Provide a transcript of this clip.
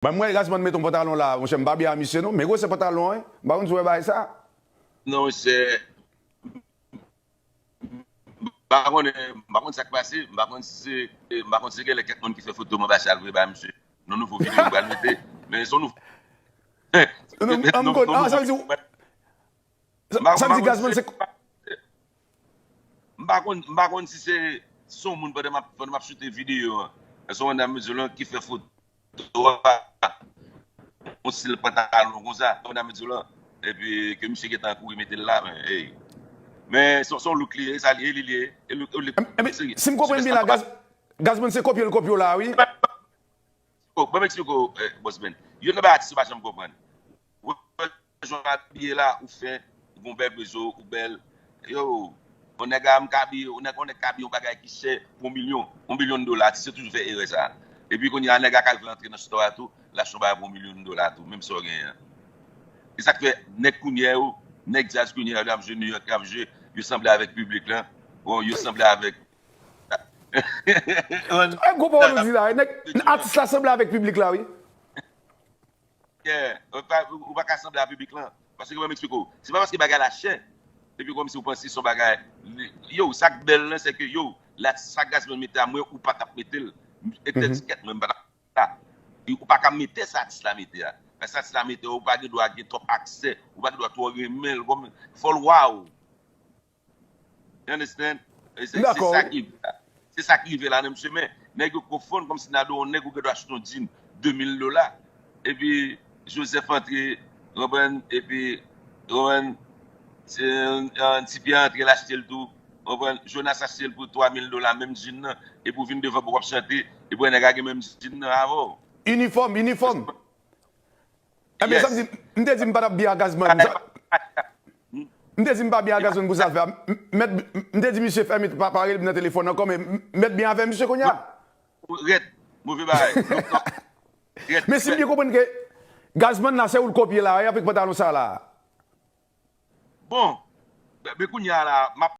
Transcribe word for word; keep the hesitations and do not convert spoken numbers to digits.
Ban m wè Gazman mete yon pantalon la, monchè, m pa byen a misye non, men gwosè pantalon an, wi. M pa konn si w wè bagay sa. Non, monchè, m pa konnen, m pa konn sa k pase, m pa konn si se, m pa konn si se genlè kèk moun ki fè foto m anba chal vre ba misye. Nan nouvo videyo m pral mete. Men se yon nouvo. Non, m, m, m, ah, sa vle di, sa, sa vle di Gazman se. M pa konn, m pa konn si se, se yon moun pandan m ap, pandan m ap choute videyo an. Se yon nèg mezyon lan ki fè foto a. Yon stil pantalon konsa, yon nèg mezyon lan. Epi ke misye gentan kouri mete l la, men, hey. Men se, se yon look li ye, sa li ye, li, li ye. E look, e look, Ebyen, si m konprann byen la, Gaz, Gazman se kopye l kopye w la, wi. Oh, ban m eksplike w, eh, Boss Ben. Youn nan bagay atis yo pa janm konprann. Ou wè jan w abiye la, ou fen, ou gon bèl rezo, ou bèl. Yo, yon nèg a m ka abiye, yon nèg, yon nèg ka abiye yon bagay ki chè pou yon milyon, yon milyon dola, atis yo toujou fè erè sa. Epi kounye a, nèg la ka vle antre nan store a tou, l achte yon bagay pou yon milyon dola tou, menm sa w genyen an. E sa k fè, nèg kounye a yo, nèg djaz kounye a yo, y ap jwe New York, y ap jwe, yo sanble avèk piblik lan, bon, yo sanble avèk E gwo pawòl ou di la, nèg, atis la sanble avèk piblik la, wi. Yeah, ou pa, ou pa ka sanble a piblik lan. Paske, ban m eksplike w, se pa paske bagay la chè, epi kòmsi ou panse se yon bagay, yo, sa k bèl lan, se ke, yo, la, sa Gazman mete a, mwen, ou pa t ap mete l. Etiket, mwen, m pa t ap mete sa. Ou pa ka mete sa atis la mete a. Paske sa atis la mete a, ou pa gen dwa gen twòp aksè, ou pa gen dwa twò renmen l, kòm, fò l wow. You understand? E se, se sa ki, se sa ki rive la nan misye men. Nèg yo konfonn kòmsi Nado yon nèg ou gen dwa achte yon djin de mil dola. Epi Joseph antre, konprann, epi, konprann, se, an, Ti Pye antre, l achte l tou, konprann, Jonas achte l pou twa mil dola, menm djin nan, epi w vin devan pou w ap chante, epi w wè nèg la gen menm djin nan avè w. Inifòm, inifòm. Ebyen, sa m di, m te di m pa t ap byen a Gazman. M te di m pa byen a Gazman pou zafè a. M, m, m te di misye fèmen, pa, pa rele m nan telefòn ankò, men m, m mèt byen avè misye kounye a. Rèd, move bagay. Men si m byen konprann ke Gazman la, se ou l kopye la, wi, avèk pantalon sa la. Bon, men kounye a la, m ap,